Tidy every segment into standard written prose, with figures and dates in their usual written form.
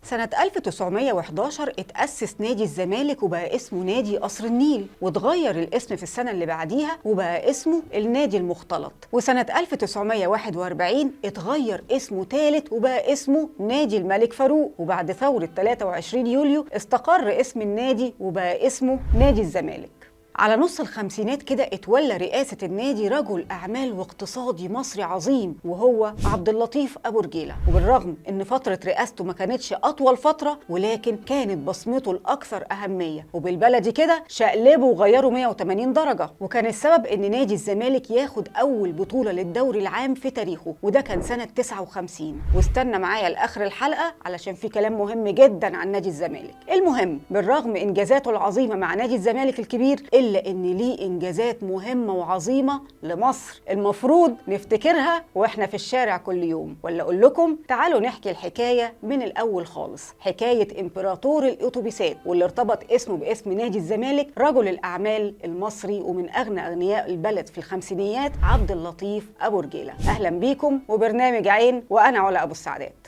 سنة 1911 اتأسس نادي الزمالك وبقى اسمه نادي قصر النيل، واتغير الاسم في السنة اللي بعديها وبقى اسمه النادي المختلط. وسنة 1941 اتغير اسمه تالت وبقى اسمه نادي الملك فاروق. وبعد ثورة 23 يوليو استقر اسم النادي وبقى اسمه نادي الزمالك. على نص الخمسينات كده اتولى رئاسة النادي رجل أعمال واقتصادي مصري عظيم، وهو عبد اللطيف أبو رجيلة. وبالرغم إن فترة رئاسته ما كانتش أطول فترة، ولكن كانت بصمته الأكثر أهمية، وبالبلدي كده شقلبه وغيره 180 درجة. وكان السبب إن نادي الزمالك ياخد أول بطولة للدوري العام في تاريخه، وده كان سنة 59. واستنى معايا لآخر الحلقة علشان في كلام مهم جدا عن نادي الزمالك. المهم، بالرغم إنجازاته العظيمة مع نادي الزمالك الكبير، إلا إن ليه إنجازات مهمة وعظيمة لمصر المفروض نفتكرها وإحنا في الشارع كل يوم. ولا أقول لكم تعالوا نحكي الحكاية من الأول خالص، حكاية إمبراطور الأتوبيسات واللي ارتبط اسمه باسم نادي الزمالك، رجل الأعمال المصري ومن أغنى أغنياء البلد في الخمسينيات، عبد اللطيف أبو رجيلة. أهلا بيكم وبرنامج عين، وأنا علا أبو السعدات.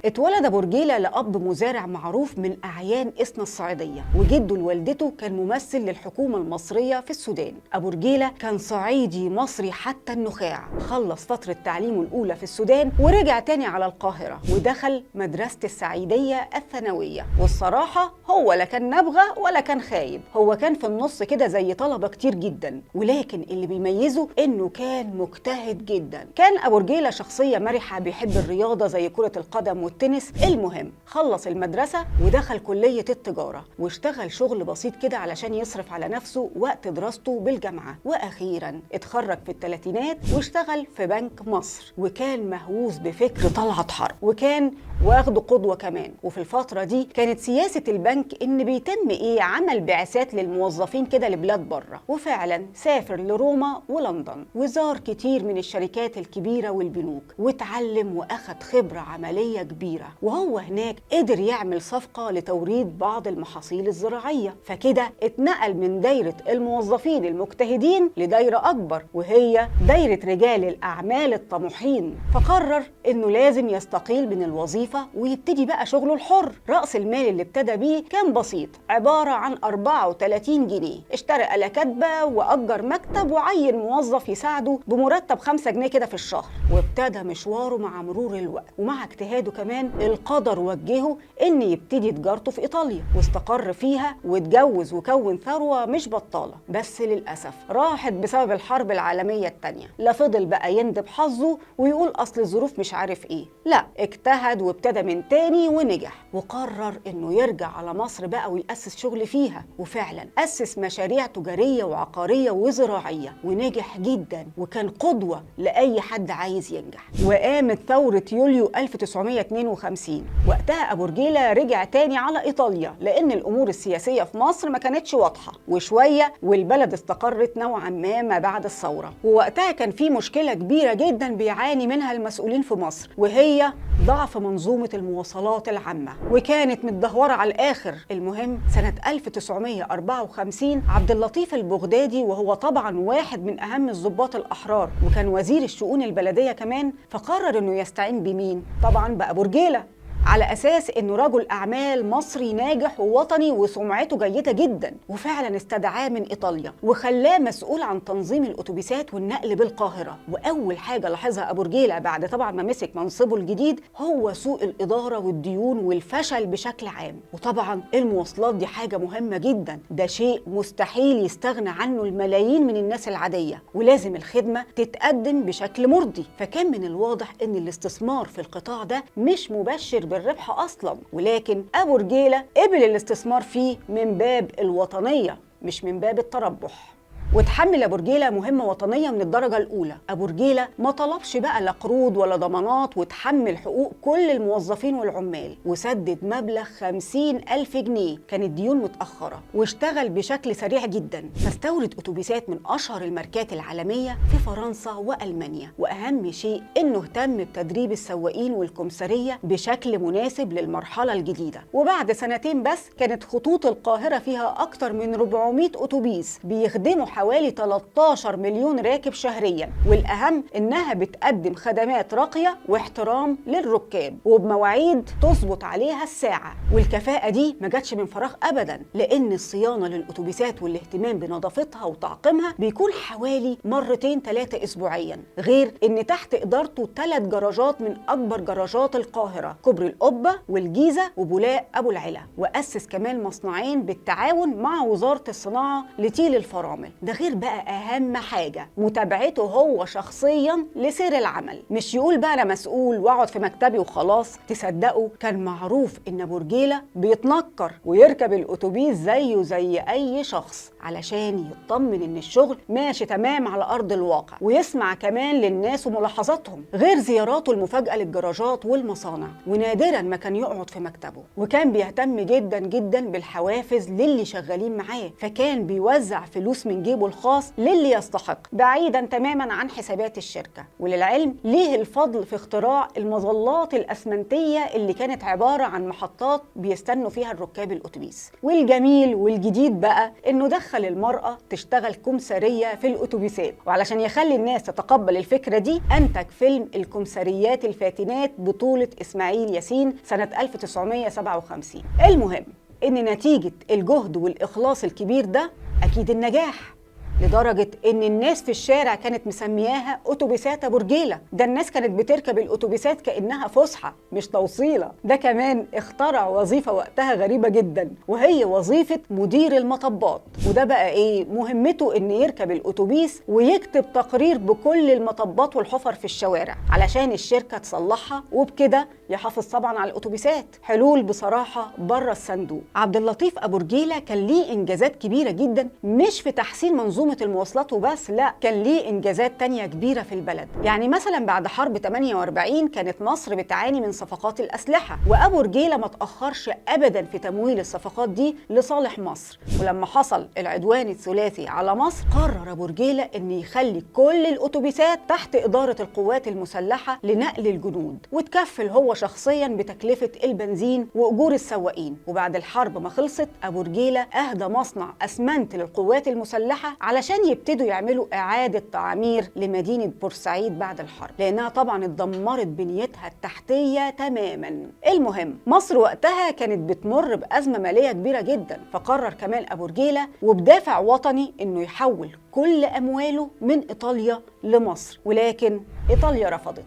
اتولد أبو رجيلة لأب مزارع معروف من أعيان إسنا الصعيدية، وجده لوالدته كان ممثل للحكومة المصرية في السودان. أبو رجيلة كان صعيدي مصري حتى النخاع، خلص فترة تعليمه الأولى في السودان ورجع تاني على القاهرة ودخل مدرسة السعيدية الثانوية. والصراحة هو لا كان نبغة ولا كان خايب، هو كان في النص كده زي طلبة كتير جدا، ولكن اللي بيميزه إنه كان مجتهد جدا. كان أبو رجيلة شخصية مرحة، بيحب الرياضة زي كرة القدم والتنس. المهم خلص المدرسة ودخل كلية التجارة، واشتغل شغل بسيط كده علشان يصرف على نفسه وقت دراسته بالجامعة. وأخيرا اتخرج في الثلاثينات واشتغل في بنك مصر، وكان مهووس بفكر طلعت حرب، وكان واخده قدوة كمان. وفي الفترة دي كانت سياسة البنك إن بيتم عمل بعثات للموظفين كده لبلاد بره، وفعلا سافر لروما ولندن وزار كتير من الشركات الكبيرة والبنوك، واتعلم وأخد خبرة عملية كبيرة. وهو هناك قدر يعمل صفقة لتوريد بعض المحاصيل الزراعية، فكده اتنقل من دايرة الموظفين المجتهدين لدايرة أكبر، وهي دايرة رجال الأعمال الطموحين. فقرر إنه لازم يستقيل من الوظيفة ويبتدي بقى شغله الحر. رأس المال اللي ابتدى بيه كان بسيط، عبارة عن 34 جنيه. اشترى آلة كاتبة وأجر مكتب وعين موظف يساعده بمرتب 5 جنيه كده في الشهر. وابتدى مشواره مع مرور الوقت، ومع اجتهاده كمان القدر وجهه ان يبتدي تجارته في ايطاليا، واستقر فيها واتجوز وكون ثروة مش بطاله. بس للاسف راحت بسبب الحرب العالمية الثانية. لا فضل بقى يندب حظه ويقول اصل الظروف مش عارف ايه، لا اجتهد وابتدى من تاني ونجح، وقرر انه يرجع على مصر بقى ويأسس شغل فيها. وفعلا اسس مشاريع تجارية وعقاريه وزراعيه ونجح جدا، وكان قدوة لاي حد عايز ينجح. وقامت ثورة يوليو 1952. وقتها أبو رجيلة رجع تاني على إيطاليا لأن الأمور السياسية في مصر ما كانتش واضحة، وشوية والبلد استقرت نوعا ما بعد الثورة. ووقتها كان في مشكلة كبيرة جدا بيعاني منها المسؤولين في مصر، وهي ضعف منظومة المواصلات العامة، وكانت متدهورة على الآخر. المهم سنة 1954 عبد اللطيف البغدادي، وهو طبعا واحد من أهم الضباط الأحرار وكان وزير الشؤون البلدية كمان، فقرر إنه يستعين بمين؟ طبعا بأبو رجيلة، على أساس إنه رجل أعمال مصري ناجح ووطني وسمعته جيدة جدا. وفعلا استدعاه من إيطاليا وخلاه مسؤول عن تنظيم الأتوبيسات والنقل بالقاهرة. وأول حاجة لاحظها أبو رجيلة بعد طبعا ما مسك منصبه الجديد هو سوء الإدارة والديون والفشل بشكل عام. وطبعا المواصلات دي حاجة مهمة جدا، ده شيء مستحيل يستغنى عنه الملايين من الناس العادية، ولازم الخدمة تتقدم بشكل مرضي. فكان من الواضح إن الاستثمار في القطاع ده مش مبشر بالربح أصلا، ولكن أبو رجيلة قبل الاستثمار فيه من باب الوطنية مش من باب التربح. وتحمل أبو رجيلة مهمة وطنية من الدرجة الأولى. أبو رجيلة ما طلبش بقى لا قروض ولا ضمانات، وتحمل حقوق كل الموظفين والعمال، وسدد مبلغ 50,000 جنيه كانت ديون متأخرة، واشتغل بشكل سريع جدا، فاستورد أتوبيسات من أشهر الماركات العالمية في فرنسا وألمانيا. وأهم شيء إنه اهتم بتدريب السواقين والكمسارية بشكل مناسب للمرحلة الجديدة. وبعد سنتين بس كانت خطوط القاهرة فيها أكتر من 400 أتوبيس بيخدموا حوالي 13 مليون راكب شهريا، والأهم إنها بتقدم خدمات راقية واحترام للركاب وبمواعيد تظبط عليها الساعة. والكفاءة دي ما جاتش من فراغ أبدا، لأن الصيانة للأتوبيسات والاهتمام بنظافتها وتعقيمها بيكون حوالي 2-3 أسبوعيا، غير إن تحت إدارته 3 جراجات من أكبر جراجات القاهرة، كوبري القبة والجيزة وبولاق أبو العلا. وأسس كمان مصنعين بالتعاون مع وزارة الصناعة لتيل الفرامل. ده غير بقى أهم حاجة، متابعته هو شخصيا لسير العمل، مش يقول بقى أنا مسؤول وأقعد في مكتبي وخلاص. تصدقوا كان معروف إن أبو رجيلة بيتنكر ويركب الأتوبيس زيه زي أي شخص علشان يطمن إن الشغل ماشي تمام على أرض الواقع، ويسمع كمان للناس وملاحظاتهم، غير زياراته المفاجأة للجراجات والمصانع. ونادرا ما كان يقعد في مكتبه، وكان بيهتم جدا جدا بالحوافز للي شغالين معاه، فكان بيوزع فلوس من جيبه الخاص للي يستحق بعيدا تماما عن حسابات الشركة. وللعلم ليه الفضل في اختراع المظلات الأسمنتية اللي كانت عبارة عن محطات بيستنوا فيها الركاب الأتوبيس. والجميل والجديد بقى انه دخل المرأة تشتغل كمسارية في الأتوبيسات، وعلشان يخلي الناس تتقبل الفكرة دي أنتج فيلم الكمساريات الفاتنات بطولة إسماعيل ياسين سنة 1957. المهم إن نتيجة الجهد والإخلاص الكبير ده أكيد النجاح، لدرجة إن الناس في الشارع كانت مسمياها أتوبيسات أبو رجيلة. ده الناس كانت بتركب الأتوبيسات كأنها فسحة مش توصيلة. ده كمان اخترع وظيفة وقتها غريبة جدا، وهي وظيفة مدير المطبات. وده بقى إيه مهمته؟ إن يركب الأتوبيس ويكتب تقرير بكل المطبات والحفر في الشوارع علشان الشركة تصلحها، وبكده يحافظ طبعا على الأتوبيسات. حلول بصراحة بره الصندوق. عبد اللطيف أبو رجيلة كان ليه إنجازات كبيرة جدا، مش في تحسين منظومة المواصلات وبس، لا كان ليه إنجازات تانية كبيرة في البلد. يعني مثلا بعد حرب 48 كانت مصر بتعاني من صفقات الأسلحة، وأبو رجيلة ما تأخرش أبدا في تمويل الصفقات دي لصالح مصر. ولما حصل العدوان الثلاثي على مصر قرر أبو رجيلة إن يخلي كل الأتوبيسات تحت إدارة القوات المسلحة لنقل الجنود، وتكفل هو شخصيا بتكلفة البنزين وأجور السواقين. وبعد الحرب ما خلصت أبو رجيلة أهدى مصنع أسمنت للقوات المسلحة علشان يبتدوا يعملوا إعادة تعمير لمدينة بورسعيد بعد الحرب، لأنها طبعا اتدمرت بنيتها التحتية تماما. المهم مصر وقتها كانت بتمر بأزمة مالية كبيرة جدا، فقرر كمال أبو رجيلة وبدافع وطني إنه يحول كل أمواله من إيطاليا لمصر، ولكن إيطاليا رفضت.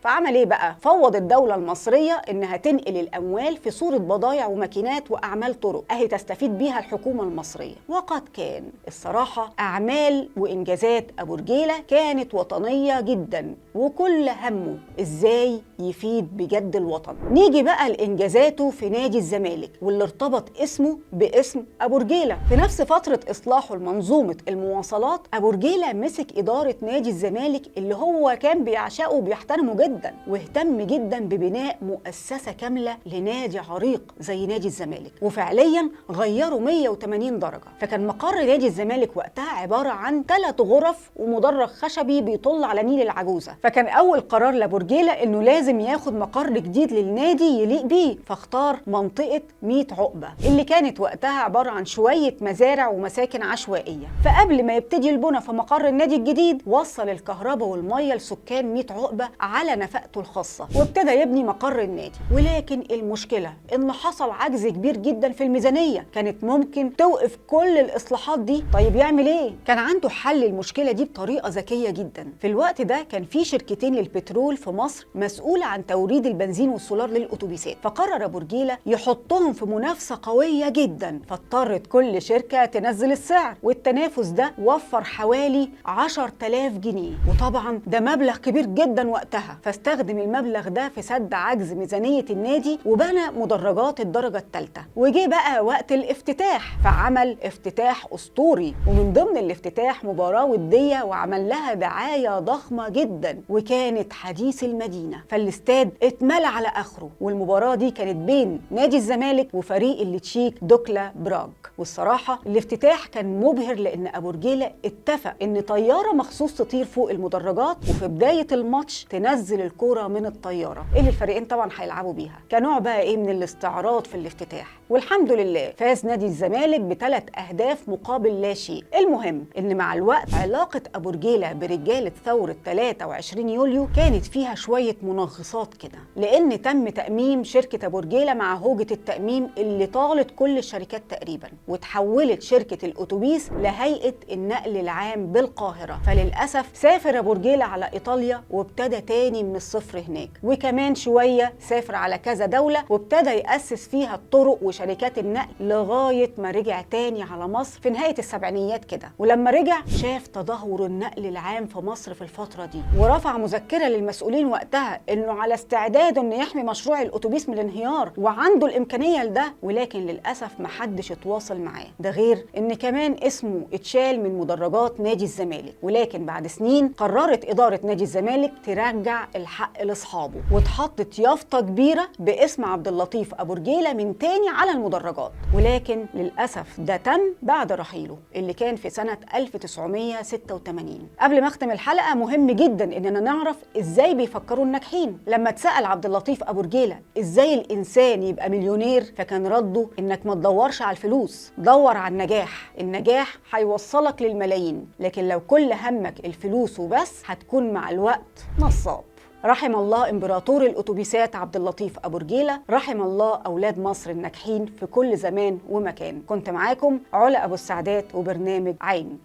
فعمل ايه بقى؟ فوض الدولة المصرية انها تنقل الاموال في صورة بضايع وماكينات واعمال طرق اهي تستفيد بيها الحكومة المصرية. وقد كان. الصراحة اعمال وانجازات ابو رجيلة كانت وطنية جدا، وكل همه ازاي يفيد بجد الوطن. نيجي بقى لانجازاته في نادي الزمالك واللي ارتبط اسمه باسم ابو رجيلة. في نفس فترة اصلاحه لمنظومة المواصلات ابو رجيلة مسك ادارة نادي الزمالك اللي هو كان بيعشقه وبيحترمه جدا، واهتم جدا ببناء مؤسسة كاملة لنادي عريق زي نادي الزمالك، وفعليا غيروا 180 درجة. فكان مقر نادي الزمالك وقتها عبارة عن 3 غرف ومدرج خشبي بيطل على نيل العجوزة. فكان أول قرار لأبو رجيلة إنه لازم ياخد مقر جديد للنادي يليق بيه، فاختار منطقة 100 عقبة اللي كانت وقتها عبارة عن شوية مزارع ومساكن عشوائية. فقبل ما يبتدي البنى في مقر النادي الجديد وصل الكهرباء والمية لسكان 100 عقبة على نفقته الخاصة، وابتدى يبني مقر النادي. ولكن المشكلة إن حصل عجز كبير جدا في الميزانية كانت ممكن توقف كل الإصلاحات دي. طيب يعمل إيه؟ كان عنده حل المشكلة دي بطريقة ذكية جدا. في الوقت ده كان في شركتين للبترول في مصر مسؤولة عن توريد البنزين والسولار للأتوبيسات، فقرر أبو رجيلة يحطهم في منافسة قوية جدا، فاضطرت كل شركة تنزل السعر، والتنافس ده وفر حوالي 10,000 جنيه، وطبعا ده مبلغ كبير جدا وقتها. فاستخدم المبلغ ده في سد عجز ميزانية النادي وبنى مدرجات الدرجة الثالثة. وجه بقى وقت الافتتاح، فعمل افتتاح أسطوري، ومن ضمن الافتتاح مباراة ودية وعمل لها دعاية ضخمة جدا. جدا وكانت حديث المدينة، فالاستاد اتملى على اخره. والمباراة دي كانت بين نادي الزمالك وفريق التشيك دوكلا براغ. والصراحة الافتتاح كان مبهر، لان ابو رجيله اتفق ان طيارة مخصوص تطير فوق المدرجات، وفي بداية الماتش تنزل الكورة من الطيارة اللي الفريقين طبعا هيلعبوا بيها، كنوع بقى ايه من الاستعراض في الافتتاح. والحمد لله فاز نادي الزمالك ب3 أهداف مقابل لا شيء. المهم ان مع الوقت علاقة ابو رجيله برجاله ثورة 23 يوليو كانت فيها شوية منغصات كده، لان تم تأميم شركة ابو رجيله مع هوجه التأميم اللي طالت كل الشركات تقريبا، وتحولت شركة الاتوبيس لهيئة النقل العام بالقاهرة. فللاسف سافر ابو رجيله على ايطاليا وابتدى تاني من الصفر هناك، وكمان شوية سافر على كذا دولة وابتدى يأسس فيها الطرق وشركات النقل لغاية ما رجع تاني على مصر في نهاية السبعينيات كده. ولما رجع شاف تدهور النقل العام في مصر في الفترة دي، ورفع مذكره للمسؤولين وقتها انه على استعداد انه يحمي مشروع الاتوبيس من الانهيار وعنده الامكانية لده، ولكن للاسف محدش اتواصل معاه. ده غير ان كمان اسمه اتشال من مدرجات نادي الزمالك. ولكن بعد سنين قررت ادارة نادي الزمالك ترجع الحق لاصحابه، واتحطت يافطة كبيرة باسم عبد اللطيف ابو رجيله من تاني على المدرجات، ولكن للاسف ده تم بعد رحيله اللي كان في سنة 1986. قبل ما اختم الحلقة مهم جدا اننا نعرف ازاي بيفكروا الناجحين. لما اتسال عبد اللطيف ابو رجيله ازاي الانسان يبقى مليونير، فكان رده انك ما تدورش على الفلوس، دور على النجاح، النجاح هيوصلك للملايين، لكن لو كل همك الفلوس وبس هتكون مع الوقت نصاب. رحم الله امبراطور الاتوبيسات عبد اللطيف ابو رجيله، رحم الله اولاد مصر الناجحين في كل زمان ومكان. كنت معاكم علا ابو السعدات وبرنامج عين.